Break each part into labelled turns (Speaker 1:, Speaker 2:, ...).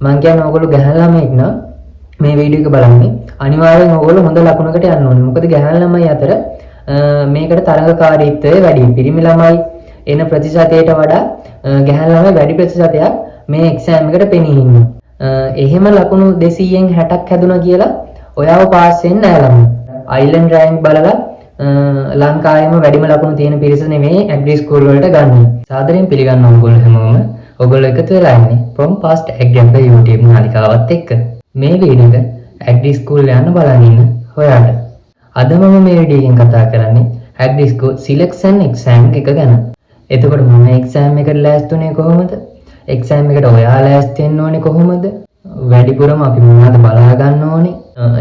Speaker 1: මං කියන්නේ ඔයගොල්ලෝ ගැහැණු ළමයෙක් නම් මේ වීඩියෝ එක බලන්නේ අනිවාර්යෙන් ඔයගොල්ලෝ හොඳ ලකුණකට යන්න ඕනේ. මොකද ගැහැණු ළමයි අතර මේකට තරඟකාරීත්වය වැඩි. පිරිමි ළමයි එන ප්‍රතිශතයට වඩා ගැහැණු ළමයි වැඩි ප්‍රතිශතයක් මේ එක්සෑම් එකට පෙනී ඉන්නවා. එහෙම ලකුණු 200න් 60ක් හැදුනා කියලා ඔයාව පාස් වෙන්නේ නෑ ළමයි. අයිලන්ඩ් රෑන්ක් බලලා ලංකාවේම වැඩිම ලකුණු තියෙන පිරිස නෙමෙයි ඇග්‍රි ස්කූල් වලට ගන්න. සාදරයෙන් පිළිගන්නවා ඔයගොල්ලෝ හැමෝම. ඔයගොල්ලෝ එකතු වෙලා ඉන්නේ From Past Agri Uncle YouTube නාලිකාවත් එක්ක. මේ වීඩියෝ එක ඇග්‍රි ස්කූල් යන්න බලන් ඉන්න ඔයාට. අද මම මේ වීඩියෝ එකෙන් කතා කරන්නේ ඇග්‍රි ස්කූල් සිලෙක්ෂන් එක්සෑම් එක ගැන. එතකොට මම එක්සෑම් එකට ලෑස්ති වුණේ කොහොමද? එක්සෑම් එකට ඔයා ලෑස්ති වෙන්න ඕනේ කොහොමද? වැඩිපුරම අපි මොනවද බලා ගන්න ඕනේ?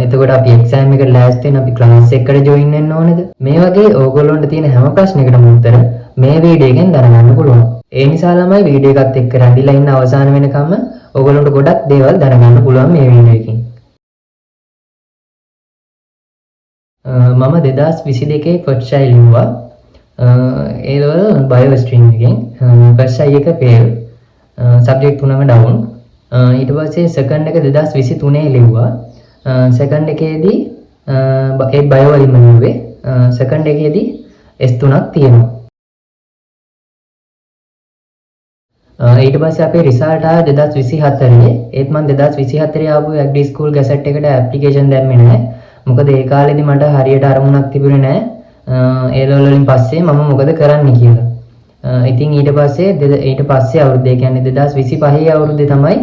Speaker 1: එතකොට අපි එක්සෑම් එකට ලෑස්ති වෙන්න අපි ක්ලාස් එකකට ජොයින් වෙන්න ඕනේද? මේ වගේ ඕගොල්ලොන්ට තියෙන හැම ප්‍රශ්නයකටම උත්තර මේ වීඩියෝ එකෙන් දැනගන්න පුළුවන්. ඒ නිසා ළමයි, වීඩියෝ එකත් එක්ක රැඳිලා ඉන්න අවසාන වෙනකම්ම ඕගොල්ලොන්ට ගොඩක් දේවල් දැනගන්න පුළුවන් මේ වීඩියෝ එකෙන්. මම 2022 ෆස්ට් ෂයි ලිව්වා. ඒ ලෙවල් බයෝ ස්ට්‍රීම් එකෙන්. ෆස්ට් ෂයි එක ෆේල්. සබ්ජෙක්ට් තුනම ඩවුන්. ඊට පස්සේ සෙකන්ඩ් එක 2023 ලිව්වා. සෙකන්ඩ් එකේදී ඒත් බයෝ වලින්ම ලිව්වේ. සෙකන්ඩ් එකේදී S තුනක් තියෙනවා. ඊට පස්සේ අපේ රිසල්ට් ආවේ 2024. ඒත් මම 2024 ආපු ඇග්‍රි ස්කූල් ගැසට් එකට ඇප්ලිකේෂන් දැම්මේ නෑ. මොකද ඒ කාලෙදි මට හරියට අරමුණක් තිබුණේ නෑ. ඒ ලෙවල් වලින් පස්සේ මම මොකද කරන්න කියලා. ඉතින් ඊට පස්සේ අවුරුද්දේ, ඒ කියන්නේ 2025 අවුරුද්දේ තමයි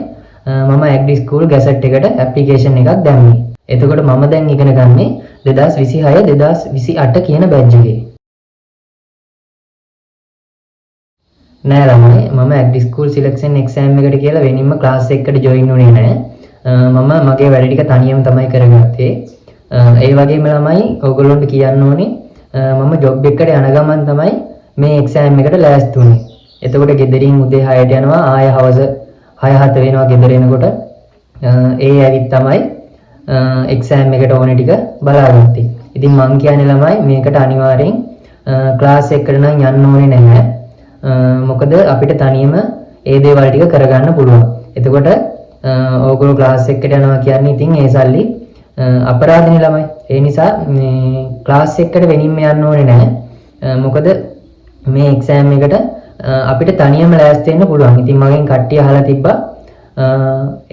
Speaker 1: මම ඇග්‍රි ස්කූල් ගැසට් එකට ඇප්ලිකේෂන් එකක් දැම්මේ. එතකොට මම දැන් ඉගෙන ගන්නේ 2026 2028 කියන බැච් එකේ. නෑ ළමයි, මම ඇග්‍රි ස්කූල් සිලෙක්ෂන් එක්සෑම් එකට කියලා වෙනින්ම ක්ලාස් එකකට ජොයින් වුණේ නෑ. මම මගේ වැඩ ටික තනියම තමයි කරගත්තේ. ඒ වගේම ළමයි, ඔයගොල්ලොන්ට කියන්න ඕනේ මම ජොබ් එකකට යන ගමන් තමයි මේ එක්සෑම් එකට ලෑස්ති වුණේ. එතකොට ගෙදරින් උදේ 6ට යනවා, ආය හවස 6 7 වෙනවා ගෙදර එනකොට. ඒ ඇවිත් තමයි එක්සෑම් එකට ඕනේ ටික බලාගත්තේ. ඉතින් මං කියන්නේ ළමයි, මේකට අනිවාර්යෙන් ක්ලාස් එකකට නම් යන්න ඕනේ නැහැ. මොකද අපිට තනියම ඒ දේවල් ටික කරගන්න පුළුවන්. එතකොට ඕගොල්ලෝ ක්ලාස් එකකට යනවා කියන්නේ ඉතින් ඒ සල්ලි අපරාධනේ ළමයි. ඒ නිසා මේ ක්ලාස් එකකට වෙනින්ම යන්න ඕනේ නැහැ. මොකද මේ එක්සෑම් එකට අපිට තනියම ලෑස්ති වෙන්න පුළුවන්. ඉතින් මගෙන් කට්ටිය අහලා තිබ්බා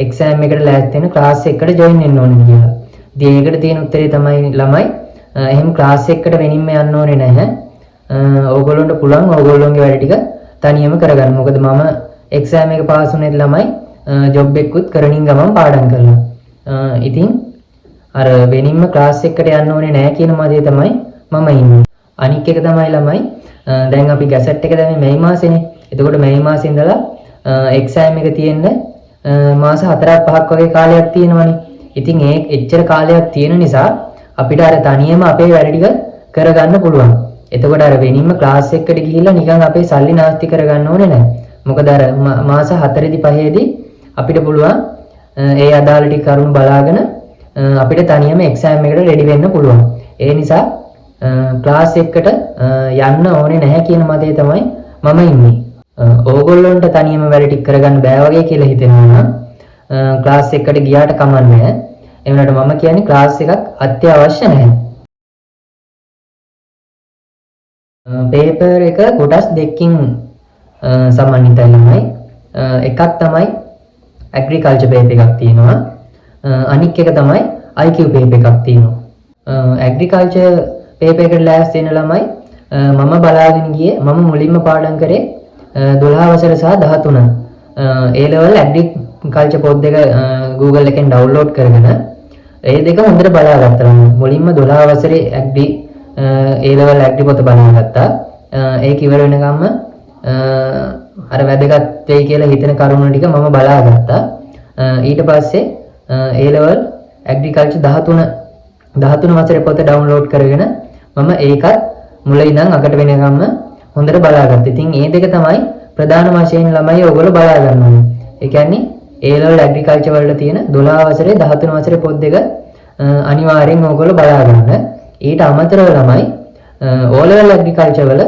Speaker 1: එක්සෑම් එකට ලෑස්ති වෙන ක්ලාස් එකකට ජොයින් වෙන්න ඕනේ කියලා. ඉතින් ඒකට තියෙන උත්තරේ තමයි ළමයි, එහෙම ක්ලාස් එකකට වෙනින්ම යන්න ඕනේ නැහැ. ඕගොල්ලොන්ට පුළුවන් ඕගොල්ලොන්ගේ වැඩ ටික තනියම කරගන්න. මොකද මම එක්සෑම් එක පාස් වුණේත් ළමයි, ජොබ් එකකුත් කරනින් ගමන් පාඩම් කරලා. ඉතින් අර වෙනින්ම ක්ලාස් එකකට යන්න ඕනේ නෑ කියන මතය තමයි මම ඉන්නේ. අනික් එක තමයි ළමයි, දැන් අපි ගැසට් එක දැම්මේ මැයි මාසෙනේ. එතකොට මැයි මාසේ ඉඳලා එක්සෑම් එක තියෙන්න මාස 4ක් 5ක් වගේ කාලයක් තියෙනවනේ. ඉතින් ඒ එච්චර කාලයක් තියෙන නිසා අපිට අර තනියම අපේ වැඩ ටික කරගන්න පුළුවන්. එතකොට අර වෙනින්ම ක්ලාස් එකකට ගිහිල්ලා නිකන් අපේ සල්ලි නාස්ති කරගන්න ඕනේ නෑ. මොකද අර මාස 4 5 අපිට පුළුවන් ඒ අදාළ ටික කරුණු බලාගෙන අපිට තනියම එක්සෑම් එකට රෙඩි වෙන්න පුළුවන්. ඒ නිසා ක්ලාස් එකකට යන්න ඕනේ නැහැ කියන මතය තමයි මම ඉන්නේ. ඕගොල්ලොන්ට තනියම වැඩ ටික කරගන්න බෑ වගේ කියලා හිතෙනවා නම් ක්ලාස් එකකට ගියාට කමක් නැහැ. ඒ වුණාට මම කියන්නේ ක්ලාස් එකක් අත්‍යවශ්‍ය නැහැ. පේපර් එක කොටස් දෙකකින් සමන්විතයි ළමයි. එකක් තමයි ඇග්‍රිකල්චර් පේපර් එකක් තියෙනවා. අනික් එක තමයි IQ paper එකක් තියෙනවා. ඇග්‍රිකල්චර් පේපර් එකට ලෑස්ති වෙන ළමයි, මම බලාගෙන ගියේ මම මුලින්ම පාඩම් කරේ 12 වසර සහ 13 ඒ ලෙවල් ඇග්‍රිකල්චර් පොත් දෙක Google එකෙන් ඩවුන්ලෝඩ් කරගෙන ඒ දෙක හොඳට බලාගත්තා ළමයි. මුලින්ම 12 වසරේ ඇග්‍රි ඒ ලෙවල් ඇග්‍රි පොත බලාගත්තා. ඒක ඉවර වෙනකම්ම අර වැදගත් වෙයි කියලා හිතෙන කරුණු ටික මම බලාගත්තා. ඊට පස්සේ ඒ ලෙවල් ඇග්‍රිකල්චර් 13 වසරේ පොත ඩවුන්ලෝඩ් කරගෙන මම ඒකත් මුල ඉඳන් අගට වෙනකම්ම හොඳට බලාගත්තා. ඉතින් මේ දෙක තමයි ප්‍රධාන වශයෙන් ළමයි ඔයගොල්ලෝ බලා ගන්න ඕනේ. ඒ කියන්නේ ඒ ලෙවල් ඇග්‍රිකල්චර් වලට තියෙන 12 වසරේ 13 වසරේ පොත් දෙක අනිවාර්යෙන් ඔයගොල්ලෝ බලා ගන්න. ඊට අමතරව ළමයි, ඕ ලෙවල් ඇග්‍රිකල්චර් වල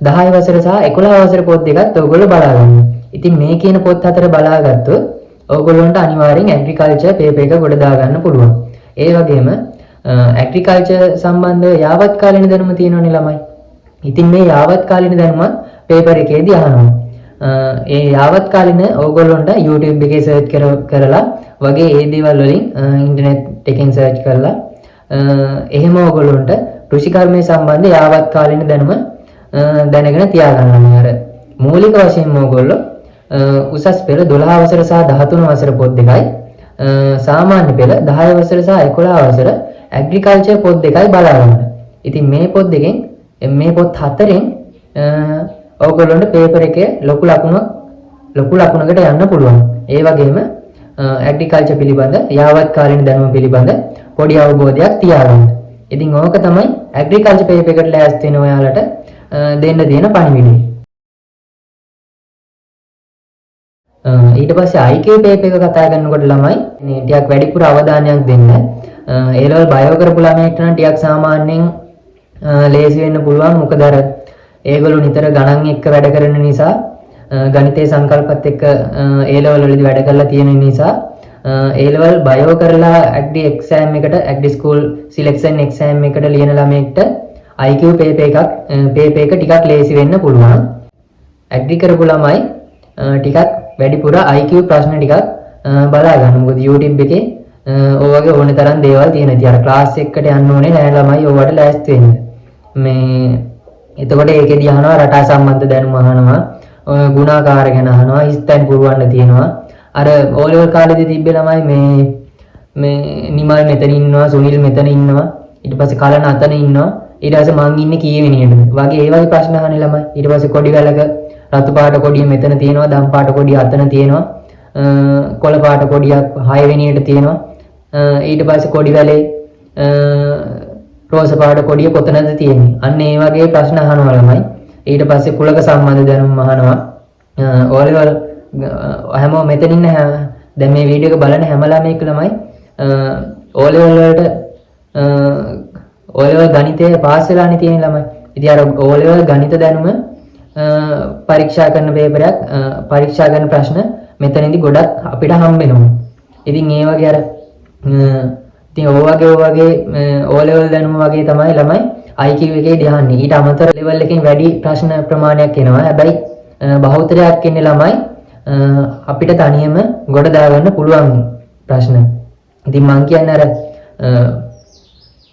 Speaker 1: 10 වසර සහ 11 වසර පොත් දෙකත් ඔයගොල්ලෝ බලා ගන්න. ඉතින් මේ කියන පොත් හතර බලාගත්තොත් ඕගොල්ලන්ට අනිවාර්යෙන් ඇග්‍රිකල්චර් පේපර් එක ගොඩ දාගන්න පුළුවන්. ඒ වගේම ඇග්‍රිකල්චර් සම්බන්ධව යාවත් කාලීන දැනුම තියෙනවනේ ළමයි. ඉතින් මේ යාවත් කාලීන දැනුමත් පේපර් එකේදී අහනවා. ඒ යාවත් කාලීන ඕගොල්ලන්ට YouTube එකේ සර්ච් කරලා වගේ ඒ දේවල් වලින් ඉන්ටර්නෙට් එකෙන් සර්ච් කරලා එහෙම ඕගොල්ලන්ට කෘෂිකර්මය සම්බන්ධ යාවත් කාලීන දැනුම දැනගෙන තියාගන්න ඕනේ. අර මූලික වශයෙන්ම ඕගොල්ලෝ උසස් පෙළ 12 වසර සහ 13 වසර පොත් දෙකයි, සාමාන්‍ය පෙළ 10 වසර සහ 11 වසර ඇග්‍රිකල්චර් පොත් දෙකයි බලා ගන්න. ඉතින් මේ පොත් දෙකෙන්, මේ පොත් හතරෙන් ඕගොල්ලන්ට පේපර් එකේ ලොකු ලකුණකට යන්න පුළුවන්. ඒ වගේම ඇග්‍රිකල්චර් පිළිබඳ යාවත් කාලීන දැනුම පිළිබඳ පොඩි අවබෝධයක් තියාගන්න. ඉතින් ඕක තමයි ඇග්‍රිකල්චර් පේපර් එකට ලෑස්ති වෙන ඔයාලට දෙන්න තියෙන පණිවිඩය. ඊට පස්සේ IQ paper එක කතා කරනකොට ළමයි මේ ටිකක් වැඩිපුර අවධානයක් දෙන්න. ඒ ලෙවල් බයෝ කරපු ළමයෙක්ට නම් ටිකක් සාමාන්‍යයෙන් ලේසි වෙන්න පුළුවන්. මොකද අර ඒගොල්ලෝ නිතර ගණන් එක්ක වැඩ කරන නිසා, ගණිතයේ සංකල්පත් එක්ක ඒ ලෙවල් වලදී වැඩ කරලා තියෙන නිසා, ඒ ලෙවල් බයෝ කරලා ඇග්‍රි එක්සෑම් එකට, ඇග්‍රි ස්කූල් සිලෙක්ෂන් එක්සෑම් එකට ලියන ළමයෙක්ට IQ paper එක ටිකක් ලේසි වෙන්න පුළුවන්. ඇග්‍රි කරපු ළමයි ටිකක් වැඩිපුර IQ ප්‍රශ්න ටිකක් බලා ගන්න. මොකද YouTube එකේ ඔය වගේ ඕන තරම් දේවල් තියෙනවා. ඉතින් අර ක්ලාස් එකකට යන්න ඕනේ නෑ ළමයි ඕවට ලෑස්ති වෙන්න. මේ එතකොට ඒකෙදි අහනවා රටා සම්බන්ධ දැනුම අහනවා, ඔය ගුණාකාර ගැන අහනවා, හිස්තැන් පුරවන්න තියෙනවා. අර ඕ ලෙවල් කාලේදී තිබ්බේ ළමයි මේ මේ නිමල් මෙතන ඉන්නවා, සුනිල් මෙතන ඉන්නවා, ඊට පස්සේ කලන අතන ඉන්නවා, ඊට පස්සේ මං ඉන්නේ කීවෙනියටද වගේ ඒ වගේ ප්‍රශ්න අහන්නේ ළමයි. ඊට පස්සේ කොඩි වැලක රතු පාට කොඩිය මෙතන තියෙනවා, දම් පාට කොඩිය අතන තියෙනවා, කොළ පාට කොඩියක් 6 වෙනියට තියෙනවා, ඊට පස්සේ කොඩි වැලේ රෝස පාට කොඩිය කොතනද තියෙන්නේ, අන්න ඒ වගේ ප්‍රශ්න අහනවා ළමයි. ඊට පස්සේ කුලක සම්බන්ධ දැනුම් අහනවා. ඕ ලෙවල් හැමෝම මෙතන ඉන්න දැන් මේ වීඩියෝ එක බලන හැම ළමයෙක් ළමයි ඕ ලෙවල් වලට ඕ ලෙවල් ගණිතය පාස් වෙලානේ තියෙන ළමයි. ඉතින් අර ඕ ලෙවල් ගණිත දැනුම පරීක්ෂා කරන පේපරයක්, පරීක්ෂා කරන ප්‍රශ්න මෙතනදී ගොඩක් අපිට හම්බ වෙනවා. ඉතින් ඒ වගේ අර ඉතින් ඔය වගේ ඕ ලෙවල් දැනුම වගේ තමයි ළමයි IQ එකේ අහන්නේ. ඊට අමතර ලෙවල් එකෙන් වැඩි ප්‍රශ්න ප්‍රමාණයක් එනවා. හැබැයි බහුතරයක් එන්නේ ළමයි අපිට තනියම ගොඩ දාගන්න පුළුවන් ප්‍රශ්න. ඉතින් මං කියන්නේ අර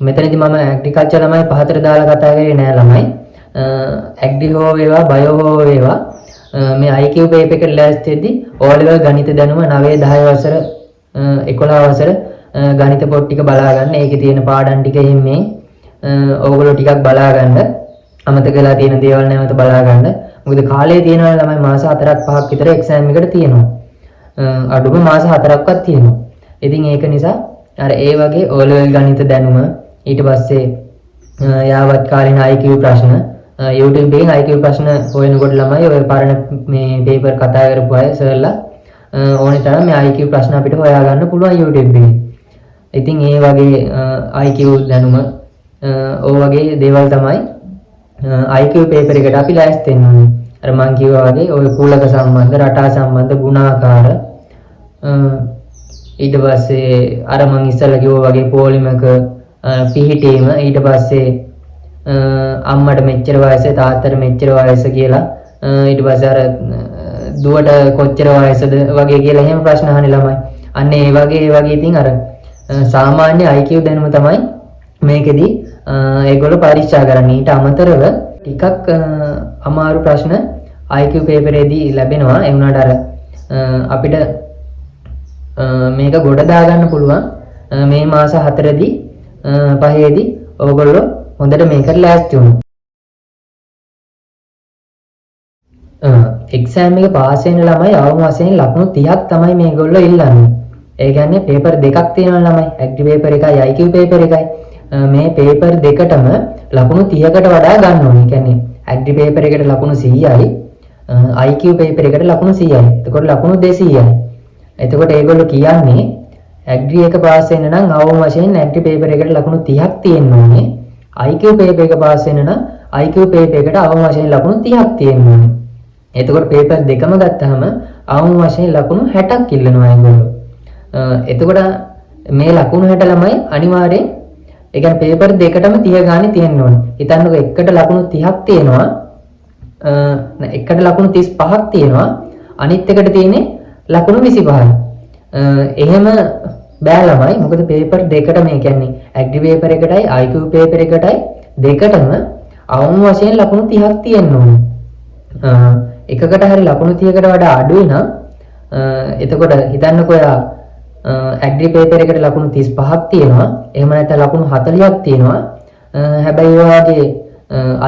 Speaker 1: මෙතනදි මම ඇග්‍රිකල්චර් ළමයි පහතට දාලා කතා කරේ නෑ ළමයි. ඇග්‍රි හෝ වේවා, බයෝ හෝ වේවා, මේ IQ paper එකට ලෑස්ති වෙද්දි ඕ ලෙවල් ගණිත දැනුම 9 10 වසර 11 වසර ගණිත පොත් ටික බලා ගන්න. ඒකේ තියෙන පාඩම් ටික එහෙම මේ ඕගොල්ලෝ ටිකක් බලා ගන්න. අමතක වෙලා තියෙන දේවල් නැවත බලා ගන්න. මොකද කාලය තියෙනවා ළමයි, මාස 4ක් 5ක් විතර එක්සෑම් එකට තියෙනවා. අඩුම මාස 4ක්වත් තියෙනවා. ඉතින් ඒක නිසා අර ඒ වගේ ඕ ලෙවල් ගණිත දැනුම, ඊට පස්සේ යාවත් කාලීන IQ ප්‍රශ්න, YouTube එකෙන් IQ ප්‍රශ්න හොයනකොට ළමයි ඔය පරණ මේ පේපර් කතා කරපු අය සර්ලා ඕනේ තරම් මේ IQ ප්‍රශ්න අපිට හොයාගන්න පුළුවන් YouTube එකෙන්. ඉතින් ඒ වගේ IQ දැනුම ඔය වගේ දේවල් තමයි IQ paper එකට අපි ලෑස්ති වෙන්න ඕනේ. අර මං කිව්වා වගේ ඔය කුලක සම්බන්ධ, රටා සම්බන්ධ, ගුණාකාර, ඊට පස්සේ අර මං ඉස්සෙල්ලා කිව්වා වගේ පොලිමක පිහිටීම, ඊට පස්සේ අම්මට මෙච්චර වයස, තාත්තට මෙච්චර වයස කියලා, ඊට පස්සේ අර දුවට කොච්චර වයසද වගේ කියලා එහෙම ප්‍රශ්න අහන්නේ ළමයි. අන්න ඒ වගේ ඉතින් අර සාමාන්‍ය IQ දැනුම තමයි මේකෙදි ඒගොල්ලෝ පරීක්ෂා කරන්නේ. ඊට අමතරව ටිකක් අමාරු ප්‍රශ්න IQ පේපරේදී ලැබෙනවා. ඒ වුණාට අර අපිට මේක ගොඩ දාගන්න පුළුවන් මේ මාස 4දී 5ේදී ඕගොල්ලෝ හොඳට මේකට ලෑස්ති වුණා. එක්සෑම් එක පාස් වෙන ළමයි අවම වශයෙන් ලකුණු 30ක් තමයි මේගොල්ලෝ ඉල්ලන්නේ. ඒ කියන්නේ පේපර් දෙකක් තියෙනවා ළමයි. ඇග්‍රි පේපර් එකයි IQ paper එකයි. මේ පේපර් දෙකටම ලකුණු 30කට වඩා ගන්න ඕනේ. ඒ කියන්නේ ඇග්‍රි පේපර් එකට ලකුණු 100යි, IQ paper එකට ලකුණු 100යි. එතකොට ලකුණු 200යි. එතකොට ඒගොල්ලෝ කියන්නේ ඇග්‍රි එක පාස් වෙන්න නම් අවම වශයෙන් ඇග්‍රි පේපර් එකට ලකුණු 30ක් තියෙන්න ඕනේ. IQ paper එක පාස් වෙන්න නම් IQ paper එකට අවම වශයෙන් ලකුණු 30ක් තියෙන්න ඕනේ. එතකොට පේපර් දෙකම ගත්තාම අවම වශයෙන් ලකුණු 60ක් ඉල්ලනවා ඒගොල්ලෝ. එතකොට මේ ලකුණු 60 ළමයි අනිවාර්යෙන්, ඒ කියන්නේ පේපර් දෙකටම 30 ගානේ තියෙන්න ඕනේ. හිතන්නකෝ එකට ලකුණු 30ක් තියෙනවා. නෑ, එකට ලකුණු 35ක් තියෙනවා. අනිත් එකට තියෙන්නේ ලකුණු 25යි. එහෙම බෑ ළමයි. මොකද පේපර් දෙකටම, ඒ කියන්නේ ඇග්‍රි පේපර් එකටයි IQ paper එකටයි දෙකටම අවම වශයෙන් ලකුණු 30ක් තියෙන්න ඕනේ. එකකට හරි ලකුණු 30කට වඩා අඩුයි නම්, එතකොට හිතන්නකෝ ඔයා ඇග්‍රි පේපර් එකට ලකුණු 35ක් තියෙනවා. එහෙම නැත්නම් ලකුණු 40ක් තියෙනවා. හැබැයි ඔයාගේ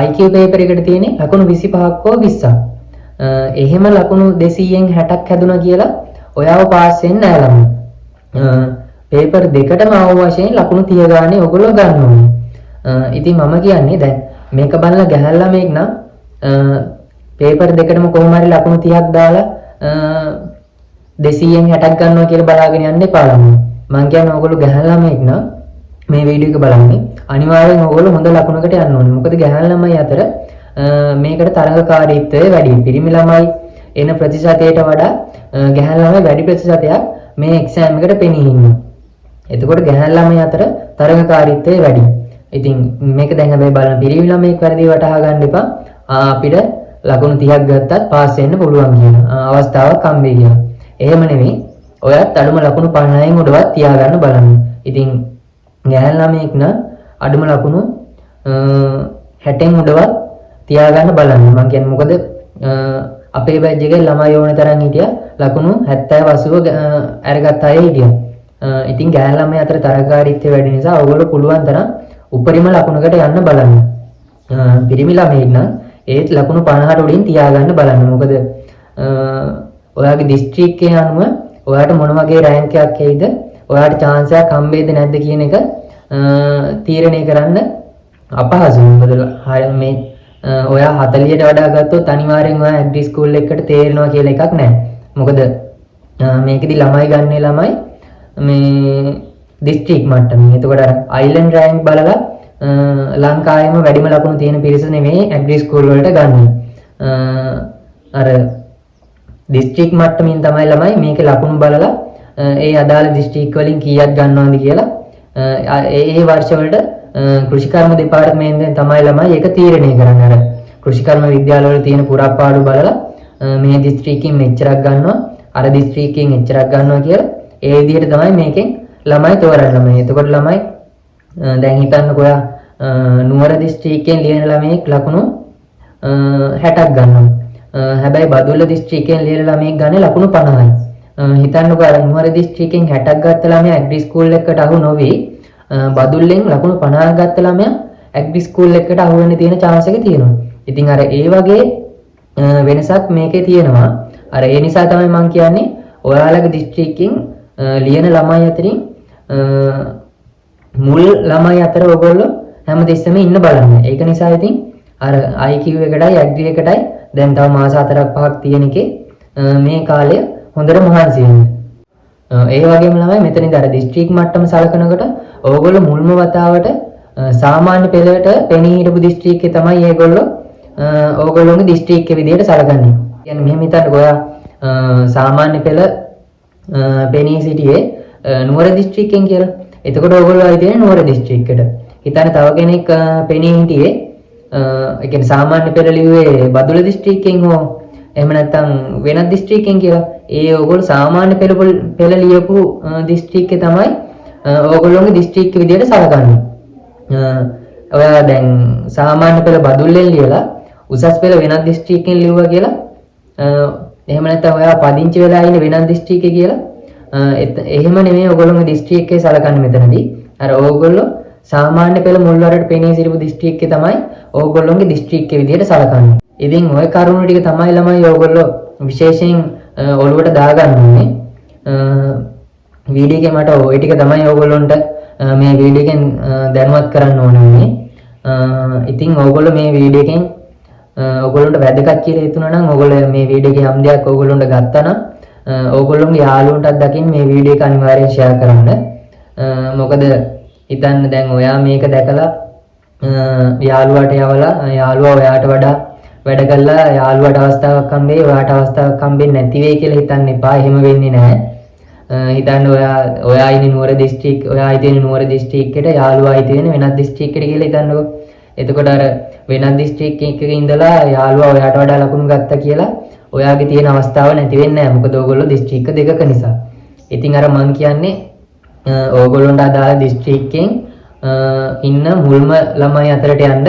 Speaker 1: IQ paper එකට තියෙන්නේ ලකුණු 25ක් හෝ 20ක්. එහෙම ලකුණු 200න් 60ක් හැදුනා කියලා ඔයාව පාස් වෙන්නේ නෑ ළමයි. පේපර් දෙකටම අවම වශයෙන් ලකුණු 30 ගානේ ඔයගොල්ලෝ ගන්න ඕනේ. ඉතින් මම කියන්නේ දැන් මේක බලලා ගැහැණු ළමයෙක් නම් පේපර් දෙකටම කොහොම හරි ලකුණු 30ක් දාලා 200න් 60ක් ගන්නවා කියලා බලාගෙන යන්න එපා ළමයි. මං කියන්නේ ඔයගොල්ලෝ ගැහැණු ළමයෙක් නම් මේ වීඩියෝ එක බලන්නේ අනිවාර්යෙන් ඔයගොල්ලෝ හොඳ ලකුණකට යන්න ඕනේ. මොකද ගැහැණු ළමයි අතර මේකට තරඟකාරීත්වය වැඩි. පිරිමි ළමයි එන ප්‍රතිශතයට වඩා ගැහැණු ළමයි වැඩි ප්‍රතිශතයක් මේ එක්සෑම් එකට පෙනී ඉන්නවා. එතකොට ගැහැණු ළමයි අතර තරඟකාරීත්වය වැඩි. ඉතින් මේක දැන් හැබැයි බලන්න පිරිමි ළමයෙක් වැරදි වටහා ගන්න එපා. අපිට ලකුණු 30ක් ගත්තත් පාස් වෙන්න පුළුවන් කියන අවස්ථාවක් හම්බෙයි කියලා. එහෙම නෙමෙයි. ඔයත් අඩුම ලකුණු 50න් උඩවත් තියාගන්න බලන්න. ඉතින් ගැහැණු ළමයෙක් නම් අඩුම ලකුණු 60න් උඩවත් තියාගන්න බලන්න. මං කියන්නේ මොකද අපේ බැච් එකේ ළමයි ඕන තරම් හිටියා, ලකුණු 70 80 අරගත් අය හිටියා. ඉතින් ගැහැණු ළමයි අතර තරගකාරීත්වය වැඩි නිසා ඔයගොල්ලෝ පුළුවන් තරම් උපරිම ලකුණකට යන්න බලන්න. පිරිමි ළමයෙක් නම් ඒත් ලකුණු 50ට උඩින් තියාගන්න බලන්න. මොකද ඔයාගේ දිස්ත්‍රික්කයේ අනුව ඔයාට මොන වගේ රෑන්ක් එකක් එයිද, ඔයාට චාන්ස් එකක් හම්බෙයිද නැද්ද කියන එක තීරණය කරන්න අපහසුයි. මොකද මේ ඔයා 40ට වඩා ගත්තොත් අනිවාර්යෙන් ඔයා ඇග්‍රි ස්කූල් එකකට තේරෙනවා කියලා එකක් නැහැ. මොකද මේකෙදි ළමයි ගන්නේ ළමයි මේ දිස්ත්‍රික් මට්ටමින්. එතකොට අර අයිලන්ඩ් රෑන්ක් බලලා ලංකාවේම වැඩිම ලකුණු තියෙන පිරිස නෙමෙයි ඇග්‍රි ස්කූල් වලට ගන්නේ. අර දිස්ත්‍රික් මට්ටමින් තමයි ළමයි මේකේ ලකුණු බලලා ඒ අදාළ දිස්ත්‍රික් වලින් කීයක් ගන්නවද කියලා ඒ ඒ වර්ෂ වලට කෘෂිකර්ම දෙපාර්තමේන්තුවෙන් තමයි ළමයි ඒක තීරණය කරන්නේ. අර කෘෂිකර්ම විද්‍යාලවල තියෙන පුරප්පාඩු බලලා මේ දිස්ත්‍රික්කෙන් මෙච්චරක් ගන්නවා, අර දිස්ත්‍රික්කෙන් එච්චරක් ගන්නවා කියලා ඒ විදිහට තමයි මේකෙන් ළමයි තෝරන්නේ ළමයි. එතකොට ළමයි දැන් හිතන්නකෝ ඔයා නුවර දිස්ත්‍රික්කයෙන් ලියන ළමයෙක් ලකුණු 60ක් ගන්නවා. හැබැයි බදුල්ල දිස්ත්‍රික්කයෙන් ලියන ළමයෙක් ගන්නේ ලකුණු 50යි. හිතන්නකෝ අර නුවර දිස්ත්‍රික්කයෙන් 60ක් ගත්ත ළමයා ඇග්‍රි ස්කූල් එකකට අහු නොවි බදුල්ලෙන් ලකුණු 50ක් ගත්ත ළමයා ඇග්‍රි ස්කූල් එකකට අහු වෙන්න තියෙන චාන්ස් එක තියෙනවා. ඉතින් අර ඒ වගේ වෙනසක් මේකේ තියෙනවා. අර ඒ නිසා තමයි මං කියන්නේ ඔයාලගේ දිස්ත්‍රික්කෙන් ලියන ළමයි අතරින් මුල් ළමයි අතර ඔයගොල්ලෝ හැමතිස්සෙම ඉන්න බලන්න. ඒක නිසා ඉතින් අර IQ එකටයි ඇග්‍රි එකටයි දැන් තව මාස 4ක් 5ක් තියෙන එකේ මේ කාලය හොඳට මහන්සි වෙන්න. ඒ වගේම ළමයි, මෙතනදී අර දිස්ත්‍රික් මට්ටම සලකනකොට ඕගොල්ලෝ මුල්ම වතාවට සාමාන්‍ය පෙළට පෙනී හිටපු දිස්ත්‍රික්කේ තමයි ඒගොල්ලෝ ඕගොල්ලෝගේ දිස්ත්‍රික්කේ විදියට සලකන්නේ. කියන්නේ මෙහෙම හිතන්නකෝ, ඔයා සාමාන්‍ය පෙළ පෙනී සිටියේ නුවර දිස්ත්‍රික්කෙන් කියලා. එතකොට ඕගොල්ලෝ ආයි තියෙන්නේ නුවර දිස්ත්‍රික්කෙට. හිතන්න තව කෙනෙක් පෙනී හිටියේ, ඒ කියන්නේ සාමාන්‍ය පෙළ ලිව්වේ බදුල්ල දිස්ත්‍රික්කෙන් හෝ එහෙම නැත්නම් වෙනත් දිස්ත්‍රික්කෙන් කියලා. ඒ ඕගොල්ලෝ සාමාන්‍ය පෙළ ලියපු දිස්ත්‍රික්කේ තමයි ඕගොල්ලෝගේ දිස්ත්‍රික්ක විදියට සලකන්නේ. ඔයා දැන් සාමාන්‍ය පෙළ බදුල්ලෙන් ලියලා උසස් පෙළ වෙනත් දිස්ත්‍රික්කෙන් ලිව්වා කියලා, එහෙම නැත්නම් ඔයා පදිංචි වෙලා ඉන්නේ වෙනත් දිස්ත්‍රික්කේ කියලා, එහෙම නෙමෙයි ඔයගොල්ලෝගේ දිස්ත්‍රික්කේ සලකන්නේ මෙතනදී. අර ඕගොල්ලෝ සාමාන්‍ය පෙළ මුල් වරට පෙනී සිටපු දිස්ත්‍රික්කේ තමයි ඕගොල්ලෝගේ දිස්ත්‍රික්කේ විදියට සලකන්නේ. ඉතින් ඔය කරුණු ටික තමයි ළමයි ඕගොල්ලෝ විශේෂයෙන් ඔළුවට දාගන්න ඕනේ. වීඩියෝ එකේ මට ඔය ටික තමයි ඕගොල්ලොන්ට මේ වීඩියෝ එකෙන් දැනුවත් කරන්න ඕනේ වුණේ. ඉතින් ඕගොල්ලෝ මේ වීඩියෝ එකෙන් ඔයගොල්ලන්ට වැදගත් කියලා හිතුණා නම්, ඔයගොල්ලෝ මේ වීඩියෝ එකේ යම් දෙයක් ඔයගොල්ලන්ට ගත්තා නම්, ඕගොල්ලෝගේ යාළුවන්ටත් දකින්න මේ වීඩියෝ එක අනිවාර්යෙන් ෂෙයා කරන්න. මොකද හිතන්න දැන් ඔයා මේක දැකලා යාළුවාට යවලා යාළුවා ඔයාට වඩා වැඩ කළා යාළුවාට අවස්ථාවක් හම්බෙයි, ඔයාට අවස්ථාවක් හම්බෙන්නේ නැති වෙයි කියලා හිතන්න එපා. එහෙම වෙන්නේ නැහැ. හිතන්න ඔයා ඔයා ඉන්නේ නුවර දිස්ත්‍රික්, ඔයා අයිති වෙන නුවර දිස්ත්‍රික්කෙට, යාළුවා අයිති වෙන වෙනත් දිස්ත්‍රික්කෙට කියලා හිතන්නකෝ. එතකොට අර වෙනත් දිස්ත්‍රික් එකක ඉඳලා යාළුවා ඔයාට වඩා ලකුණු ගත්තා කියලා ඔයාගේ තියෙන අවස්ථාව නැති වෙන්නේ නැහැ. මොකද ඕගොල්ලෝ දිස්ත්‍රික්ක දෙකක නිසා. ඉතින් අර මං කියන්නේ ඕගොල්ලොන්ට අදාළ දිස්ත්‍රික්කෙන් ඉන්න මුල්ම ළමයි අතරට යන්න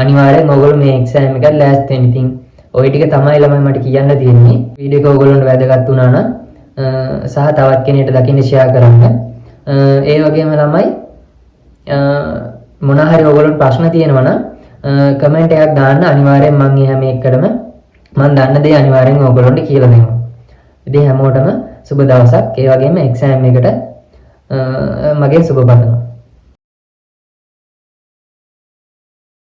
Speaker 1: අනිවාර්යෙන් ඕගොල්ලෝ මේ එක්සෑම් එකට ලෑස්ති වෙන්න. ඉතින් ඔය ටික තමයි ළමයි මට කියන්න තියෙන්නේ. වීඩියෝ එක ඕගොල්ලොන්ට වැදගත් වුණා නම් සහ තවත් කෙනෙක්ට දකින්න ෂෙයා කරන්න. ඒ වගේම ළමයි, මොන හරි ඕගොල්ලොන්ට ප්‍රශ්න තියෙනවා නම් කමෙන්ට් එකක් දාන්න. අනිවාර්යෙන් මං ඒ හැම එකකටම මං දන්න දේ අනිවාර්යෙන් ඕගොල්ලොන්ට කියලා දෙනවා. ඉතින් හැමෝටම සුබ දවසක්. ඒ වගේම එක්සෑම් එකට මගෙන් සුබ පතනවා.